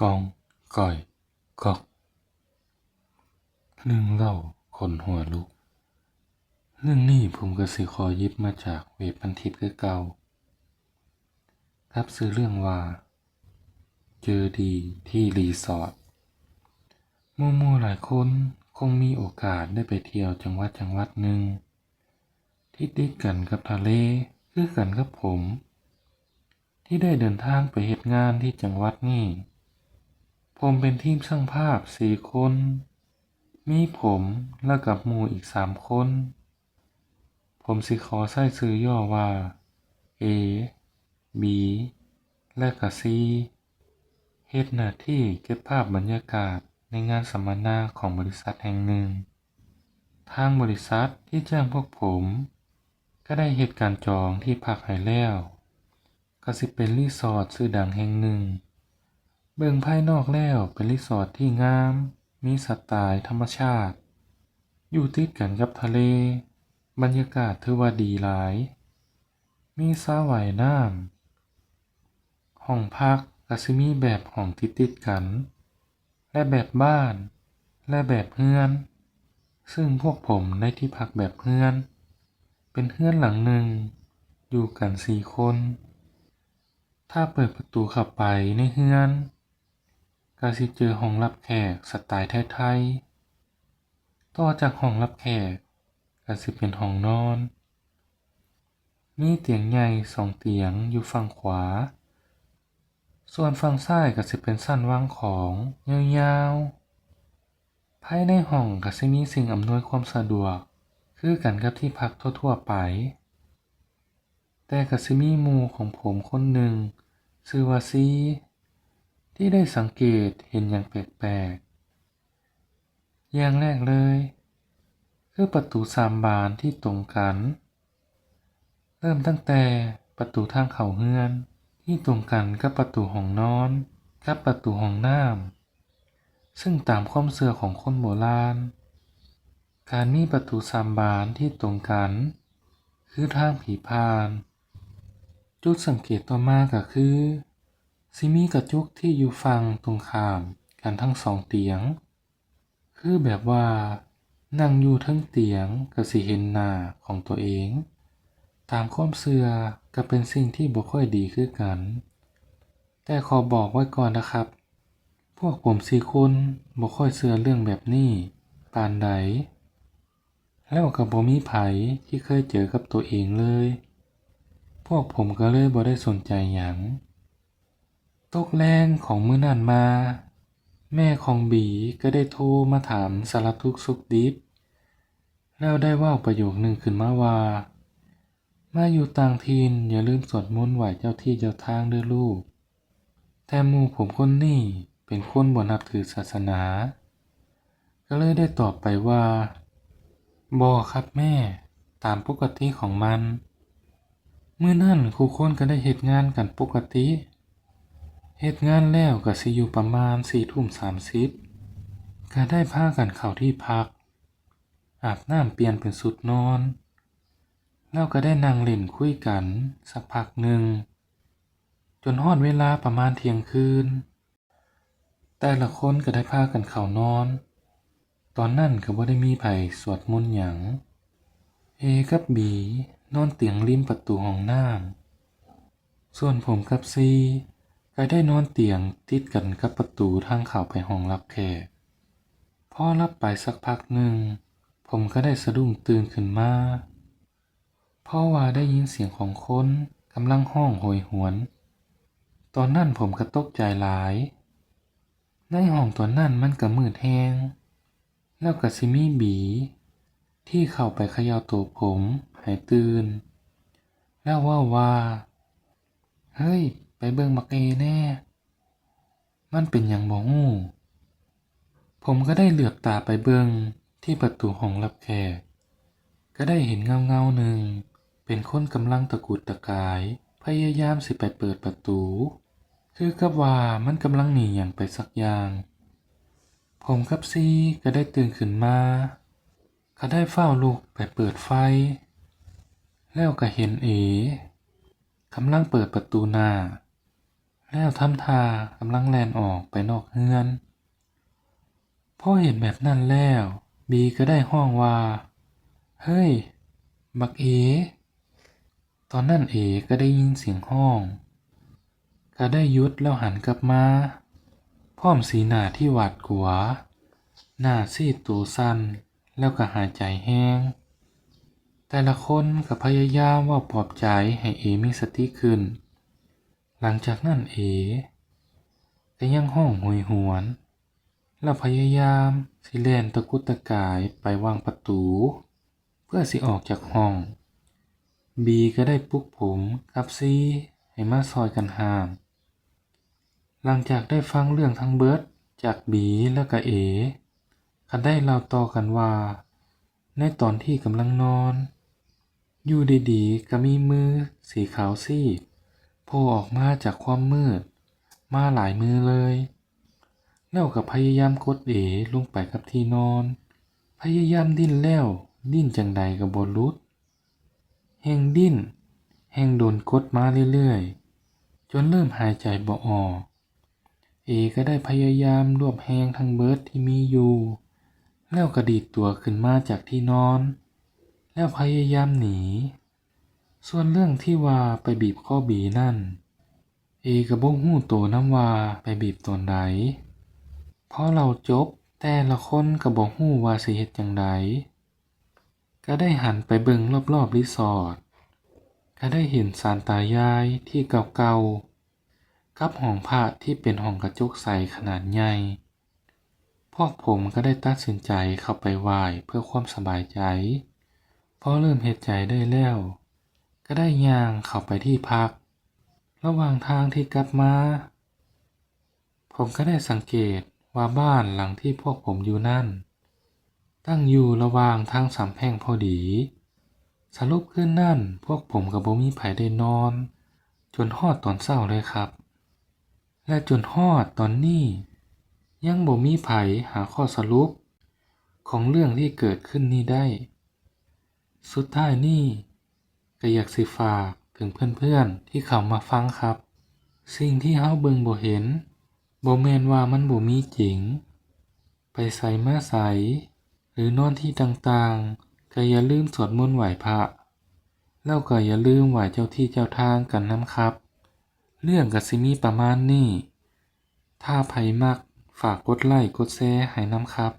ກ້ອງ ກ້ອຍ ກ໊ອກ. ເລື່ອງເລົ່າຂົນຫົວລຸກ. ເລື່ອງນີ້ຜົມກໍຊິຂໍຢິບມາຈາກເວັບພັນທິບຄືເກົ່າ ກັບຊື່ເລື່ອງວ່າ ເຈີດີທີ່ຣີສອດ. ໝູ່ໆຫຼາຍຄົນຄົງມີໂອກາດໄດ້ໄປທ່ຽວຈັງຫວັດຈັງຫວັດໜຶ່ງ ທີ່ຕິດກັນກັບທະເລ ຄືກັນກັບຜົມ ທີ່ໄດ້ເດີນທາງໄປເຮັດງານທີ່ຈັງຫວັດນີ້. ຜົມເປັນທີມຊ່າງພາບສີ່ຄົນ ມີຜົມ ແລະ ກັບໝູ່ອີກສາມຄົນ. ຜົມຊິຂໍໃຊ້ຊື່ຫຍໍ້ວ່າ A B ແລະ ກະ C ເຮັດໜ້າທີ່ເກັບພາບບັນຍາກາດໃນງານສຳມະນາຂອງບໍລິສັດແຫ່ງໜຶ່ງ. ທາງບໍລິສັດທີ່ຈ້າງພວກຜົມ ກໍໄດ້ເຮັດການຈອງທີ່ພັກໃຫ້ແລ້ວ ກໍຊິເປັນຣີສອດຊື່ດັງແຫ່ງໜຶ່ງ. ເບິ່ງພາຍນອກແລ້ວເປັນຣີສອດທີ່ງາມ, ມີສະໄຕລ໌ທຳມະຊາດ, ຢູ່ຕິດກັນກັບທະເລ, ບັນຍາກາດຖືວ່າດີຫຼາຍ, ມີສະວ່າຍນ້ຳ. ຫ້ອງພັກກໍຊິມີແບບຫ້ອງຕິດໆກັນ ແລະ ແບບບ້ານ ແລະ ແບບເຮືອນ, ຊຶ່ງພວກຜົມໄດ້ທີ່ພັກແບບເຮືອນ ເປັນເຮືອນຫຼັງໜຶ່ງ ຢູ່ກັນສີ່ຄົນ. ຖ້າເປີດປະຕູເຂົ້າໄປໃນເຮືອນ ກໍຊິເຈີຫ້ອງຮັບແຂກສະໄຕລ໌ໄທໆ. ຕໍ່ຈາກຫ້ອງຮັບແຂກກໍຊິເປັນຫ້ອງນອນ. ມີຕຽງໃຫຍ່ສອງຕຽງຢູ່ຝັ່ງຂວາ, ສ່ວນຝັ່ງຊ້າຍກໍຊິເປັນຊັ້ນວາງຂອງຍາວໆ. ພາຍໃນຫ້ອງກໍຊິມີສິ່ງອຳນວຍຄວາມສະດວກຄືກັນກັບທີ່ພັກທົ່ວໆໄປ, ແຕ່ກໍຊິມີໝູ່ຂອງຜົມຄົນໜຶ່ງຊື່ວ່າຊີ ທີ່ໄດ້ສັງເກດເຫັນຫຍັງແປກໆ. ຢ່າງແລກເລີຍ ຄືປະຕູສາມບານທີ່ຕົງກັນ, ເລີ່ມຕັ້ງແຕ່ປະຕູທາງເຂົ້າເຮືອນທີ່ຕົງກັນກັບປະຕູຫ້ອງນອນ ກັບປະຕູຫ້ອງນ້ຳ, ຊຶ່ງຕາມຄວາມເຊື່ອຂອງຄົນໂບລານ, ການມີປະຕູສາມບານທີ່ຕົງກັນ ຄືທາງຜີຜ່ານ. ຈຸດສັງເກດຕໍ່ມາກໍຄື ຊິມີກະຈົກທີ່ຢູ່ຝັ່ງຕົງຂ້າມກັນທັງສອງຕຽງ, ຄືແບບວ່ານັ່ງຢູ່ເທິງຕຽງກໍຊິເຫັນໜ້າຂອງຕົວເອງ. ຕາມຄວາມເຊື່ອກໍເປັນສິ່ງທີ່ບໍ່ຄ່ອຍດີຄືກັນ, ແຕ່ຂໍບອກໄວ້ກ່ອນນະຄັບ, ພວກຜົມສີ່ຄົນບໍ່ຄ່ອຍເຊື່ອເລື່ອງແບບນີ້ປານໃດ. ແລ້ວກໍບໍ່ມີໃຜທີ່ເຄີຍເຈີກັບໂຕເອງເລີຍ, ພວກຜົມກໍເລີຍບໍ່ໄດ້ສົນໃຈຫຍັງ. ຕົກແລງຂອງມື້ນັ້ນມາ, ແມ່ຂອງບີກໍໄດ້ໂທມາຖາມສາລະທຸກສຸກດິບ, ແລ້ວໄດ້ເວົ້າປະໂຫຍກໜຶ່ງຂຶ້ນມາວ່າ, ມາຢູ່ຕ່າງຖິ່ນຢ່າລືມສວດມົນໄຫວ້ເຈົ້າທີ່ເຈົ້າທາງເດີ້ລູກ. ແຕ່ໝູ່ຜົມຄົນນີ້ເປັນຄົນບໍ່ນັບຖືສາສະໜາ, ກໍເລີຍໄດ້ຕອບໄປວ່າ, ບໍ່ຄັບແມ່, ຕາມປົກກະຕິຂອງມັນ. ມື້ນັ້ນຄູ່ຄົນກໍໄດ້ເຮັດງານກັນປົກກະຕິ, ເຮັດງານແລ້ວກໍຊິຢູ່ປະມານສີ່ທຸ່ມສາມສິບ, ກໍໄດ້ພາກັນເຂົ້າທີ່ພັກ, ອາບນ້ຳປ່ຽນເປັນຊຸດນອນ, ແລ້ວກໍໄດ້ນັ່ງຫຼິ້ນຄຸຍກັນສັກພັກໜຶ່ງ, ຈົນຮອດເວລາປະມານທ່ຽງຄືນ, ແຕ່ລະຄົນກໍໄດ້ພາກັນເຂົ້ານອນ. ຕອນນັ້ນກໍບໍ່ໄດ້ມີໃຜສວດມົນຫຍັງ. ເອກັບບີນອນຕຽງລິມປະຕູຫ້ອງນ້ຳ, ສ່ວນຜົມກັບຊີກໍໄດ້ນອນຕຽງຕິດກັນກັບປະຕູທາງເຂົ້າໄປຫ້ອງຮັບແຂກ. ພໍຫຼັບໄປສັກພັກໜຶ່ງ, ຜົມກໍໄດ້ສະດຸ້ງຕື່ນຂຶ້ນມາ. ເພາະວ່າໄດ້ຍິນສຽງຂອງຄົນກຳລັງຮ້ອງໂຫຍຫວນ. ຕອນນັ້ນຜົມກໍຕົກໃຈຫຼາຍ. ໃນຫ້ອງຕອນນັ້ນມັນກໍມືດແຮງ, ແລ້ວກໍຊິມີບີທີ່ເຂົ້າໄປເຂຍ່າໂຕຜົມໃຫ້ຕື່ນ, ແລ້ວເວົ້າວ່າ, ເຮີ້ຍ, ໄປເບິ່ງບັກເອແດ່. ມັນເປັນຫຍັງບໍ່ຮູ້. ຜົມກໍໄດ້ເຫຼືອບຕາໄປເບິ່ງທີ່ປະຕູຫ້ອງຮັບແຂກ, ກໍໄດ້ເຫັນເງົາໆໜຶ່ງເປັນຄົນກຳລັງຕະກຸດຕະກາຍ ພະຍາຍາມຊິໄປເປີດປະຕູ, ຄືກັບວ່າມັນກຳລັງໜີຫຍັງໄປສັກຢ່າງ. ຜົມກັບຊີກໍໄດ້ຕື່ນຂຶ້ນມາ, ກໍໄດ້ຟ້າວລຸກໄປເປີດໄຟ, ແລ້ວກໍເຫັນເອ ກຳລັງເປີດປະຕູໜ້າ, ແລ້ວທຳທ່າກຳລັງແລ່ນອອກໄປນອກເຮືອນ. ພໍເຫັນແບບນັ້ນແລ້ວ ບີກໍໄດ້ຮ້ອງວ່າ, ເຮີ້ຍ ບັກເອ! ຕອນນັ້ນເອກໍໄດ້ຍິນສຽງຮ້ອງ, ກໍໄດ້ຢຸດແລ້ວຫັນກັບມາ ພ້ອມສີໜ້າທີ່ຫວາດກົວ, ໜ້າຊີດໂຕສັ່ນ ແລ້ວກໍຫາຍໃຈແຮງ. ແຕ່ລະຄົນກໍພະຍາຍາມເວົ້າປອບໃຈໃຫ້ເອມີສະຕິຂຶ້ນ. ຫຼັງຈາກນັ້ນເອກໍຍັງຮ້ອງໂຫຍຫວນ ແລ້ວພະຍາຍາມຊິແລ່ນຕະກຸດຕະກາຍໄປຫວ່າງປະຕູ ເພື່ອຊິອອກຈາກຫ້ອງ. ບີກໍໄດ້ປຸກຜົມກັບຊີໃຫ້ມາຊ່ອຍກັນຫ້າມ. ຫຼັງຈາກໄດ້ຟັງເລື່ອງທັງເບິດຈາກບີແລ້ວກະເອ, ກໍໄດ້ເລົ່າຕໍ່ກັນວ່າ ໃນຕອນທີ່ກຳລັງນອນ, ຢູ່ດີໆກໍມີມືສີຂາວຊີດໂຜ່ອອກມາຈາກຄວາມມືດມາຫຼາຍມືເລີຍ, ແລ້ວກໍພະຍາຍາມກົດເອລົງໄປກັບທີ່ນອນ, ພະຍາຍາມດີ້ນແລ້ວດີ້ນຈັ່ງໃດກໍບໍ່ຫຼຸດ. ແຮ່ງດີ້ນແຮ່ງດົນກົດມາເລື້ອຍໆ ຈົນເລີ່ມຫາຍໃຈບໍ່ອອກ. ເອກໍໄດ້ພະຍາຍາມລວບແຮງທັງເບິດທີ່ມີຢູ່ ແລ້ວກະດີດຕົວຂຶ້ນມາຈາກທີ່ນອນ ແລ້ວພະຍາຍາມໜີ. ສ່ວນເລື່ອງທີ່ວ່າໄປບີບຄໍບີນັ້ນ, ເອກໍບໍ່ຮູ້ໂຕນຳວ່າໄປບີບຕອນໃດ. ພໍເລົ່າຈົບ, ແຕ່ລະຄົນກໍບໍ່ຮູ້ວ່າຊິເຮັດຈັ່ງໃດ. ກະໄດ້ຫັນໄປເບິ່ງລອບໆຣີສອດ, ກະໄດ້ເຫັນສານຕາຍາຍທີ່ເກົ່າໆ ກັບຫ້ອງພະທີ່ເປັນຫ້ອງກະຈົກໃສຂະໜາດໃຫຍ່. ພວກຜົມກະໄດ້ຕັດສິນໃຈເຂົ້າໄປໄຫວ້ເພື່ອຄວາມສະບາຍໃຈ. ພໍເລີ່ມເຮັດໃຈໄດ້ແລ້ວ, ກະໄດ້ຍ່າງເຂົ້າໄປທີ່ພັກ. ລະຫວ່າງທາງທີ່ກັບມາ, ຜົມກໍໄດ້ສັງເກດວ່າບ້ານຫຼັງທີ່ພວກຜົມຢູ່ນັ້ນ ຕັ້ງຢູ່ລະຫວ່າງທາງສາມແພ່ງພໍດີ. ສະຫຼຸບຄືນນັ້ນພວກຜົມກໍບໍ່ມີໃຜໄດ້ນອນຈົນຮອດຕອນເຊົ້າເລີຍຄັບ. ແລະຈົນຮອດຕອນນີ້ ຍັງບໍ່ມີໃຜຫາຂໍ້ສະຫຼຸບຂອງເລື່ອງທີ່ເກີດຂຶ້ນນີ້ໄດ້. ສຸດທ້າຍນີ້ ກໍຢາກຊິຝາກເຖິງເພື່ອນໆທີ່ເຂົ້າມາຟັງຄັບ, ສິ່ງທີ່ເຮົາເບິ່ງບໍ່ເຫັນ ບໍ່ແມ່ນວ່າມັນບໍ່ມີຈິງ. ໄປໃສມາໃສ ຫຼືນອນທີ່ຕ່າງໆ ກໍຢ່າລືມສວດມົນໄຫວ້ພະ, ແລ້ວກໍຢ່າລືມໄຫວ້ເຈົ້າທີ່ເຈົ້າທາງກັນນຳຄັບ. ເລື່ອງກໍຊິມີປະມານນີ້. ຖ້າໃຜມັກ ຝາກກົດໄລ້ກົດແຊໃຫ້ນຳຄັບ.